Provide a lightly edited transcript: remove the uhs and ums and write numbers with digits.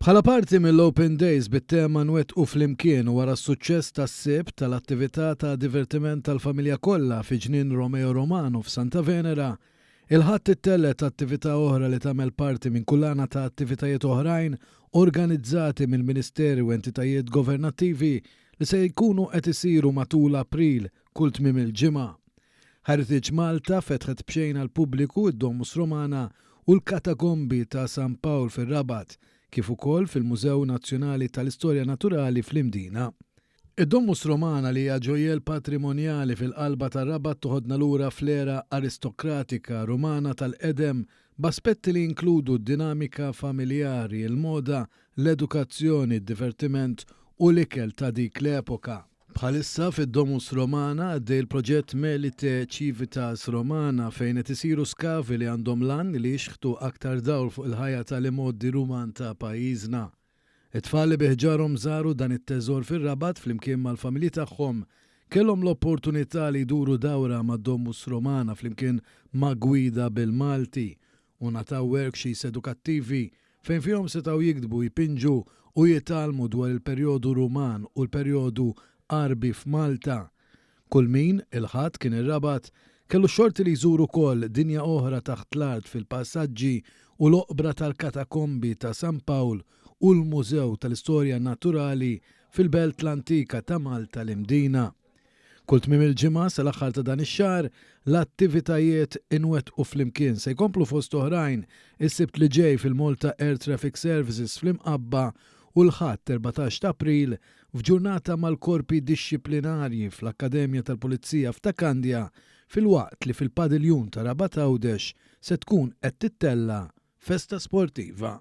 Bħala parti mill-Open Days bit-tema Nwettqu Flimkien u wara s-suċċess tas-Sibt tal-attività ta' divertiment tal-familja kollha fi Ġnien Romeo Romano f'Santa Venera, il-Ħadd ittellgħet attività oħra li tagħmel parti minn kullana ta' attivitajiet oħrajn organizzati mill-Ministeri u entitajiet governattivi li se jkunu qed isiru matul April kull tmiem il-ġimgħa. Heritage Malta fetħet b'xejn għall-pubbliku d-Domus Romana u l-Katakombi ta' San Pawl fir-Rabat, kif ukoll fil-Mużew Nazzjonali tal-Istorja Naturali fl-Imdina. Id-Domus Romana li hija ġojjell patrimonjali fil-qalba tar-Rabat toħodna lura fl-era aristokratika Rumana tal-qedem b'aspetti li jinkludu d-dinamika familjari, il-moda, l-edukazzjoni, id-divertiment u l-ikel ta' dik l-epoka. Bħalissa fid-Domus Romana għaddej il-proġett Melite Civitas Romana fejn qed isiru skavi li għandhom l-għan li jixħtu aktar dawl fuq il-ħajja tal-imgħoddi Ruman ta' pajjiżna. It-tfal li bi ħġarhom żaru dan it-teżor fir-Rabat flimkien mal-familji tagħhom kellhom l-opportunità li jduru dawra mad-Domus Romana flimkien ma' gwida bil-Malti u ngħataw worksheets edukattivi fejn fihom setgħu jiktbu, jpinġu u jitgħallmu dwar il-perjodu Ruman u l-perjodu Għarbi f'Malta. Kull min, il-Ħadd, kien ir-Rabat, kellu x-xorti li jżur ukoll dinja oħra taħt l-art fil-passaġġi u l-oqbra tal-katakombi ta' San Pawl u l-Mużew tal-Istorja Naturali fil-belt l-antika ta' Malta l-Imdina. Kull tmiem il-ġimgħa sal-aħħar ta' dan ix-xahar, l-attivitajiet Inwettqu Flimkien se jkomplu fost oħrajn is-Sibt li ġej fil-Malta Air Traffic Services fl-Imqabba u l-Ħadd 14 ta' April f'ġurnata mal-korpi dixxiplinarji fl-Akkademja tal-Pulizija f'Ta' Kandja filwaqt li fil-Padiljun ta' Rabat Għawdex se tkun qed tittella' festa sportiva.